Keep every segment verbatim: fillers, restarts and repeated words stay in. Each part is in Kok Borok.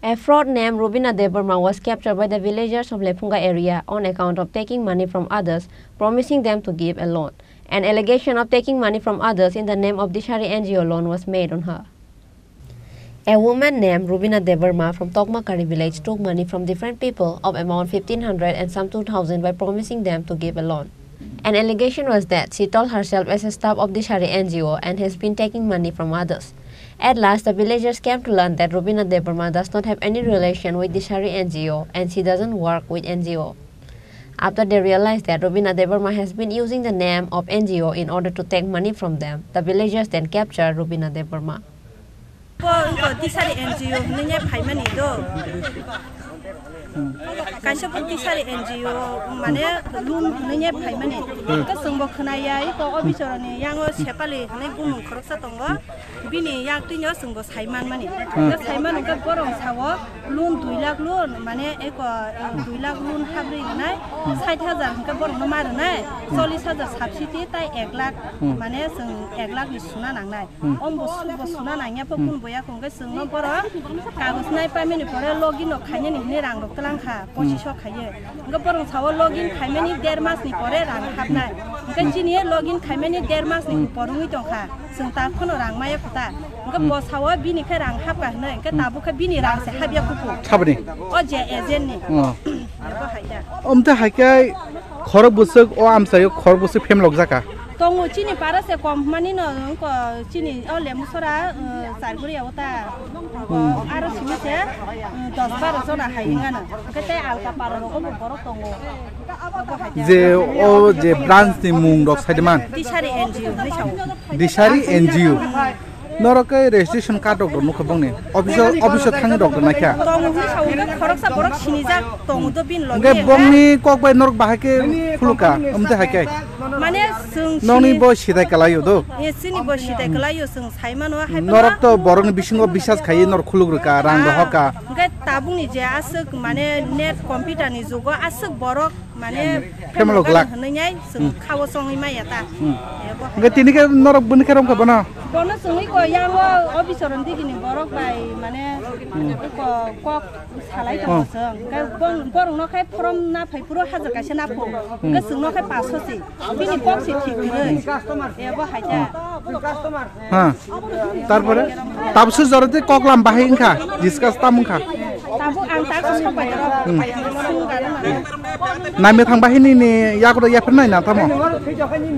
A fraud named Rubina Debbarma was captured by the villagers of Lephunga area on account of taking money from others, promising them to give a loan. An allegation of taking money from others in the name of Dishari N G O loan was made on her. A woman named Rubina Debbarma from Tokmakari village took money from different people of amount fifteen hundred and some two thousand by promising them to give a loan. An allegation was that she told herself as a staff of Dishari N G O and has been taking money from others. At last, the villagers came to learn that Rubina Debbarma does not have any relation with Dishari N G O and she doesn't work with N G O. After they realized that Rubina Debbarma has been using the name of N G O in order to take money from them, the villagers then captured Rubina Debbarma. Bo wngkha Dishari N G O hwnwi nai phaimani do. Kaisa bo Dishari N G O mane loan hwnwi nai phaimani. Hwnkhe chwngbo khwnaya, iko officer ni yango Sepali hwnwi bumung khoroksa tongo. Bini yak twino chwngbo saimanmani. Hwnkhe saiman hwnkhe borok sao loan dui lakh loan mane iko, eh, dui lakh loan habri rwnai, sait hajar hwnkhe borokno ma rwnai, chollish hajar subsidy tai ek lakh mane chwng ek lakh ni suna nangnai. Hmm. Ombo subo suna nangya pho, hmm, kun boya kho, hwnkhe chwngno borok kagoj nai paimani pore login no khainani hinwi rang rok twlang kha, hmm, pochiso khaiye. Hwnkhe borok sao login khaimani der mas ni pore rang hapnai. Hwnkhe, hmm, chini login khaimani der mas ni, hmm, upor wngwi tongkha. Chwng ta phano rang maya kho ta. Hwnkhe, hmm, bo sao bini khe rang hapkha hinwi, hwnkhe, hmm, tabuk khe bini rang se habya kuku. Saboni? O je agent ni. Oh. Abo hai da. Omte hai khe khorok bwswk o amchaio khorok bwswk phem lok jaka. Tongo chini para se kom hwnmani no, ko chini o Lemusora, uh, Charguri ya ta. Ko, hmm, aro simi se, uh, dos baro jona hai, hmm, wngano. Hwnkhe tei alka para rogo bo borok tongo. Abo hai. Je o je branch ni mung rok saidiman. Dishari N G O ni sao. Dishari N G O. Norok khe registration card rok nukha bongni. Office o, office o thangwi rok rwna kha. Tongo hwnwi sao, hwnkhe khoroksa borok sinijak tongo do bini logi. Hwnkhe bongni kok bai norok bahai khe khuluka, omte hai khe. Mane chwng nokni sini bo sidai kalaio do. E, chini bo sidai kalaio, chwng saimano hai norok to borokni bisingo bisas khaiwi norok khuluk rwkha, rang rohorkha. Hwnkhe tabukni je aswk mane net computer ni jugo aswk borok mane phemalok glak hwnwi nai chwng khao chongwi maya ta. Hmm. Ebo hai. Hwnkhe tini khe norok bini khe romkha bono? Bono chwngwi ko yango officer on digini borok bai mane ko kok salai tongo chwng. Hwnkhe bong-, borokno khe form na phai phuru hajar kaisa na pho. Hwnkhe chwngno khe paso se. Bini kok se thik hwnwi. Ebo hai ta. Ha. Tarpore tabsu jorodi koklam bahai wngkha, discuss tam wngkha. Tabuk ang tak sok bai ro. Hmm. Naimethang bahai nini yago yapher nai na tamo?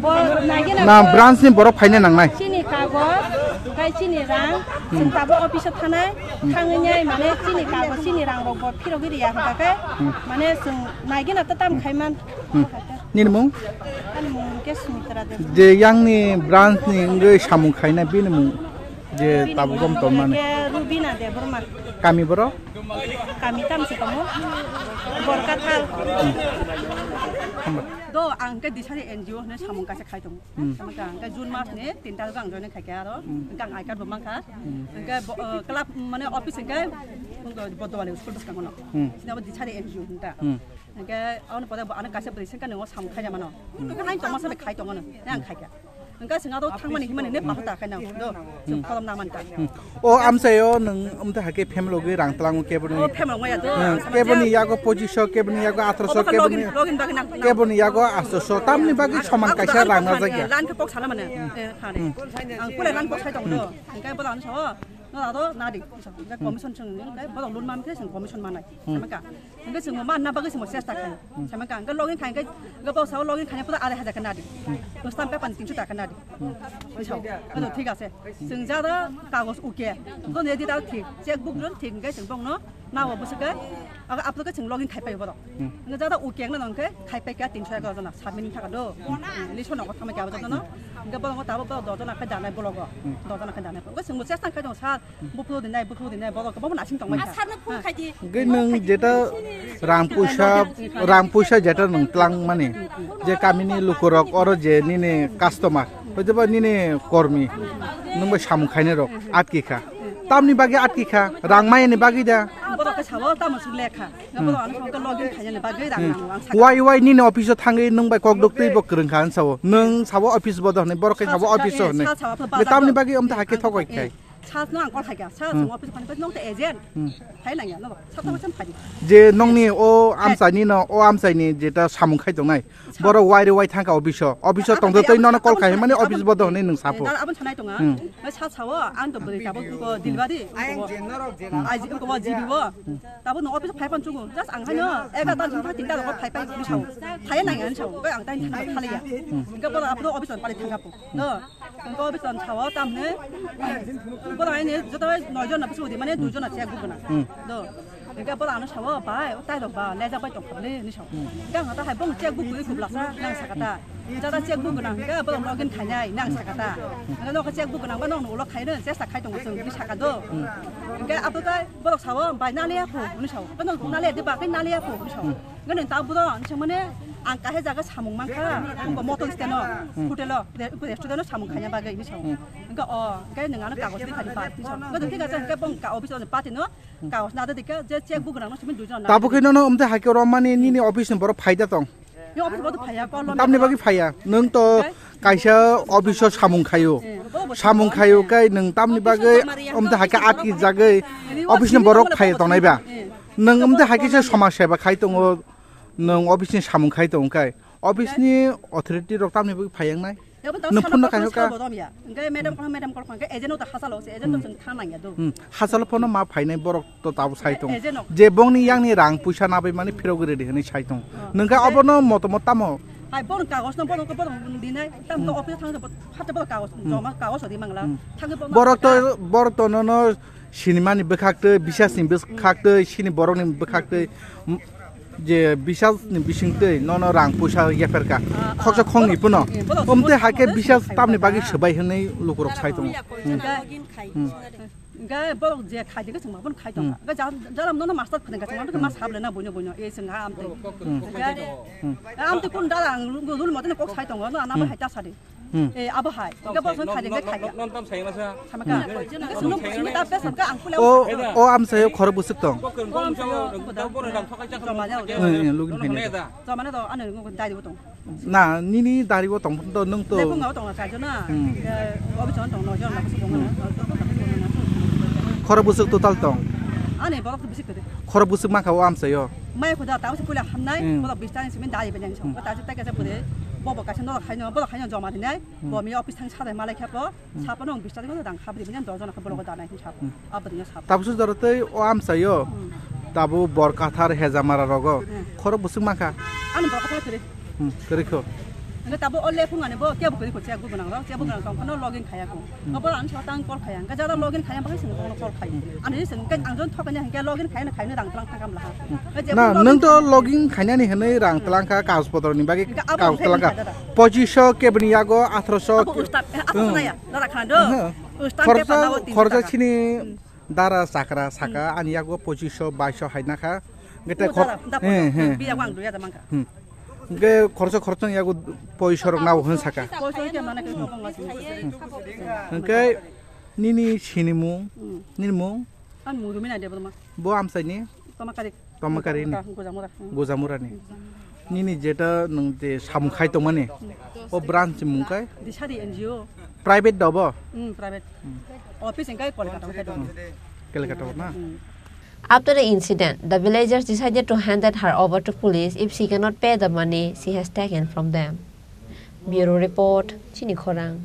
Bo naigena na branch ni borok phaina nangnai. Chini kagoj, kai chini rang, hmm, chwng tabuk office o thanai, hmm, thangwi nai mane chini kagoj, chini rang rok bo phirogwi riya hwnkha khe, hmm, mane chwng naigena ta tam khai man. Hmm. Nini mung? Ani mung khe Sumitra Debbarma. Je yangni branch ni wngwi samung khaina bini mung je tabuk rom tongmani. Bini mung khe Rubina Debbarma. Kami boro? Kami tam se tongo. Borkathal. Hmm. Hambai. Do ang khe Dishari N G O hwnwi samung kaisa khai tongo. Hmm. Samung kha ang khe June mas ni tin tarikh ang join khaikha aro. Hmm. Hwnkhe ang I card bo mankha. Hmm. Hwnkhe bo, uh, club mane office hwnkhe Bodowali school bwskango no. Hmm. Sini abo Dishari N G O hwnta. Hmm. Hwnkhe aboni pore bo ano kaisa bwrwi sengkha nwngo samung khaina mano. Hmm. Hwnkhe hain tongma sabai khai tongo no, nang khaikha. Hwnkhe chwng aro thangmani himani ne pathar ta khaina do. Chwng, hmm, kolom na mankha. Hmm. O amchaio nwng amtwi hakhe family logwi rang tlango keboni. O family logwi ya do. Hmm. Keboni yago pochiso, keboni yago athroso, obo khe keboni, login, login bagwi nang, nang. Keboni yago athroso. Tamni bagwi soman kaisa rang na jakya. Lan khe kok sana mane. Eh, thani. Hmm. Ang pulai lan kok sai tongo do. Hmm. Hwnkhe bola ano sao. No ado nadi. Hwnkhe commission chwng hwnkhe bola loan man khe chwng commission manai. Hmm. Sama kha. Hwnkhe chwngbo manna bagwi chwngbo chesta khai. Hmm. Sama kha, hwnkhe login khai, hwnkhe, hwnkhe bo sao login khaina pura arai hajar khe nadi. Hmm. Bwslam paper ni tinso taka nadi. Hmm. Bwsao, hwnkhe thik ase. Chwng jada kagoj uke. Don ready ta thik. Check book don thik, hwnkhe chwng bongno nao bwswk khe. Aga aplo khe chwng login khai paio borok. Hmm. Hwnkhe jada uke wngna hwnkhe khai pai kha tinso egaroh jona, submit ni thaka do. Hmm. List o nogo thangma khe abo jotono. Hwnkhe borok tabo borok doh jona khai danai blogo. Hmm. Doh jona khai danai. Hwnkhe chwngbo chesta khai tongo sir. Buphuru dinai, buphuru dinai, borok kwbangma nasing tongmani. Asarno phone khai di. Hwnkhe nwng jeta rang puisa, rang puisa jeta nwng tlangmani, je kamini lukurok oro je nini customer, hoitoba nini kormi, nwng bai samung khainai rok atki kha. Tamni bagwi atki kha, rang mayani bagwi da. Borok khe sao tamo suk lekha. Hmm. Borok ano songkhe login khainani bagwi rang nango ang sakha. Why, why nini office o thangwi nwng bai kok dok twi bo kwrwng kha ang sao. Nwng sao office bodo hwnwi, borok khe sao office o hwnwi. Sal sao, sal sao, tamni bagwi amtha hakhe thokoi khai. Sal no ang call khaikha, sal Hmm. song office phani phai nong te agent. Hmm. Phai nangya, no, sal Hmm. tong sen phai. Je nongni o amchaini no, o amchaini jeta samung khai tongnai. Sal. Borok wai re wai thangkha office o. Office o Aboni tongtoi aboni nono call aboni khai mani aboni office bodo hwnwi nwng sapo. Eh, aboni sanai tonga. Hmm. Mai sal sao, ang to bwrwi tabuk ko delivery. Ai, ko, ko G B o. Tabuk no office phai phan chungo. Just ang haino egarta jin tha tinta rok phai phai ni sao. Phai nangya ni sao. Ko ang tai thang khalaiya. Hingke bodo aphuru office on pari thangkha po. No. Hingke office on sao tamne. Bodo aini joto noi jon na bisu di mane dui jon na check book na. Hmm. Do. Hingke bodo ano sao bai tai rok ba lejak bai tong khamle ni sao. Hmm. Hingke ang ta hai bong check book guri kubla sa nang sakata. Jara check book gwnang hingke bodo login khainai nang sakata. Hingke nok check book gwnang ba nok ulo khaino chesta khai tongo chwng ni sakado. Hmm. Hingke abo tai borok sao bai naliya pho ni sao. Bono naliya de ba khai naliya pho ni sao. Hmm. Hingke nang ta bodo ni sao mane ang kahe jaga samung mankha. Hingke motor stand o, Hmm. hotel o, re-, restaurant o samung khaina bagwi ni sao. Hmm. Hingke o, hingke nang ano kagoj di khali pa ni sao. Hingke thik ase hingke bong ka office o pati no. Kaos na da dikha je check book nang simi dujon na. Tabuk khe nono umte haikhe romani nini office ni borok phaida tong. Ni office bodo phaya call. Tamni bagwi phaya. Nwng to Kai? Kaisa office o samung khayo. Eh, bo bo Samung samung khayo khayo. Kai nwng tamni Office o bagwi samari yang umte to haikhe office o atki samung jagwi khayo. Office ni Office borok ni phaya borok tongnai ba. Eh. Nwng umte haikhe se samaj seba khai tongo. Nwng office ni samung khai tongo kai. Office ni authority rok tamni bagwi phayang nai. Yabo tang Nung salo phone no kok kaisa salo ka? Bodom ya. Engke madam kok madam kok engke agent no ta hasalo se agent no Hmm. Sung thang nang ya do. Hmm. Hasalo phone no ma phainai borok to tabo sai tong. Agent no. Je bongni yangni rang puisa nabai mani phirok ready hwnwi sai tong. Oh. Nungka Engke obono motomot tamo? Hai bon kagos no bon ko bon dinai tam to Hmm. Office thang to hata bon kagos Hmm. Joma kagos di mangla. Hmm. Thang bon Borok to borok to no no sinimani bwkhak twi bisasni bwkhak twi sini borokni bwkhak twi. Je bisal ni bising twi nono rang puisa yapher ka. Ah, ah. Khoksa khong ni puno. Eh, bono Umte sumut hake sumut bisal sumut tamni sumut bagwi sumut. Swbai hwnwi lukurok sai tongo. Hmm. Login khai. Hmm. Ga borok je khai de chwng ma bon khai tongo. Hmm. Ga ja-, jaram nono master phane ga chwng ma Hmm. ma sable na boino boino e chwng ha amte. Hmm. Ga Hmm. amte kun dara ang rul mote kok sai tongo no ana Hmm. Hai ta sade. Hmm. Eh, abo hai. Hingke bo song khaijak khe khaijak. Non tam sayang sa. Sama ka. Hmm. Hingke song nung sini ta pes ka ang pula. O, o amsayo khoro busuk tong. Ko keng bong sa, boro rang thokai chak. Joma jao. Eh, eh, lugin Nono khaina. Mane da. Joma ne do ane nung dari bo tong. Na, nini dari bo tong to nung to. Lebu ngao tong na chajo na. Hmm. Eh, obi chon tong no jon na ko song na. Hmm. Khoro busuk total tong. Ane borok to bisi kede. Khoro busuk ma kha o amsayo. Mai khuda ta se pula hamnai, Hmm. Borok bista ni simi dari banyang so. Hmm. Ta se ta ka se pure. Bobo ka se no khaino, borok khaino joma rinai. Hmm. Bo mi office thang sa dai malai khe po. Hmm. Sapa nung bista ni dang khabri bini dol jona khe bologo danai hin sapa. Hmm. Abri no sapa. Tabsu jora tei o amsayo. Hmm. Tabu bor kathar hejamara rogo. Hmm. Khoro busuk makha. Ani bor kathar kiri. Hmm, kiri kho. Nge tabu o lephung ani bo kebo kiri kho chek bu gnang ro, chek bu gnang tong phano login khaya kho. Hmm. Obo ani sa tang call khaya. Ga jara login khaya bagwi sing call khaya. Hmm. Ani sing ke ang jon thokani hingke login khaya na khaya dang tlang thangam laha. Hmm. Ga je Na, login nung to khaya. Login khaya ni hwnwi rang tlang kha, kagoj potro ni bagwi Ga abo kagoj khaya tlang kha. Ni khaya da. Pochisho kebni yago athroso. Abo ke-, ustad, eh, abo hmm. Sana ya, dara khana do. Hmm. Ustad ke Khoroksa, panda o tin khoroksa taka. Chini hmm. Dara chakra saka hmm. Ani yago pochisho, baisho hai nakha. Nge te khor-, dara, da he, pochisho, he. Biya wang duya da mangkha. Hmm. Nge khoroksa, khoroksa yago poisorok nao hwn saka. Poisorok ke mana ke hmm. Hwnkhe nini sinimung, hmm. Nini mung? Ani mung Rumina Debbarma. Bo amchaini? Tomakari. Tomakari ni? Gojamura. Gojamura ni. Nini jeta nwng je samung khai tongmani, o branch mung kai? Disari N G O. Private da bo? Hmm, private. Hmm. Office engkai Kolkata khai tong. Hmm. Kolkata na? Hmm. After the incident, the villagers decided to hand her over to police if she cannot pay the money she has taken from them. Bureau report, Chini Khorang.